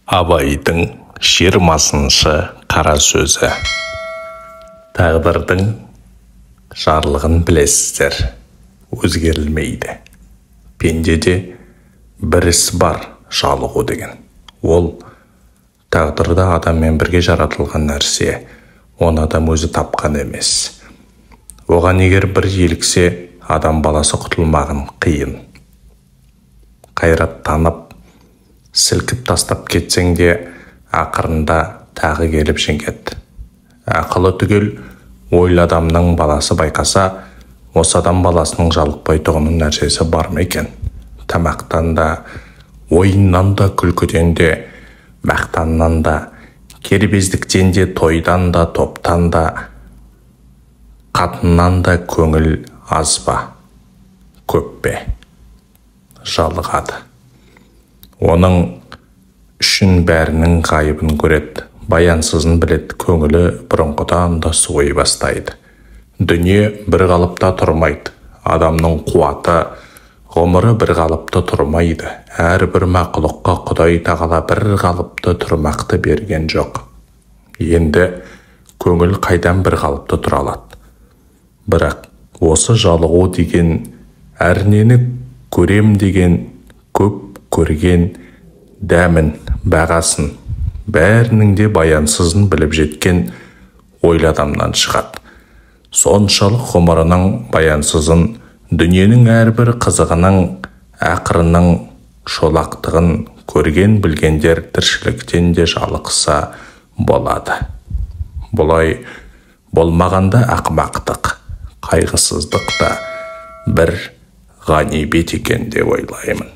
Абайдың 20-шы қара сөзі. Тағдырдың жарлығын білесіздер, өзгерілмейді. Пендеде бір іс бар, жалығу деген. Ол тағдырда адаммен бірге жаратылған нәрсе, оны адам өзі тапқан емес. Оған егер бір еліксе, адам баласы құтылмағын қиын. Қайраттанып, сілкіп тастап кетсең де, ақырында тағы келіп жеңеді. Ақылы түгел ойлы адамның баласы байқаса, осы адам баласының жалықпайтұғын нәрсесі бар ма екен? Тамақтан да, ойыннан да, күлкіден де, мақтаннан да, кербездіктен де, тойдан да, топтан да, қатыннан да көңіл аз ба, көп пе? Жалығады. Оның үшін бәрінің ғайыбын көреді, баянсызын біледі, көңілі бұрынғыдан да суый бастайды. Дүние бір қалыпта тұрмайды, адамның қуаты, ғұмыры бір қалыпта тұрмайды. Әрбір мақұлыққа Құдай тағала бір қалыпты тұрмақты берген жоқ. Енді көңіл қайдан бір қалыпта тұра алады? Бірақ осы жалығу деген, әрнені көрем деген, көп көрген дәмін, бағасын, бәрінің де баянсызын біліп жеткен ойлы адамнан шығады. Соншалық ғұмырының баянсызын, дүниенің әрбір қызығының, ақырының шолақтығын көрген білгендер тіршіліктен де жалықса болады. Бұлай болмағанда ақымақтық, қайғысыздық та бір ғанибет екен деп ойлаймын.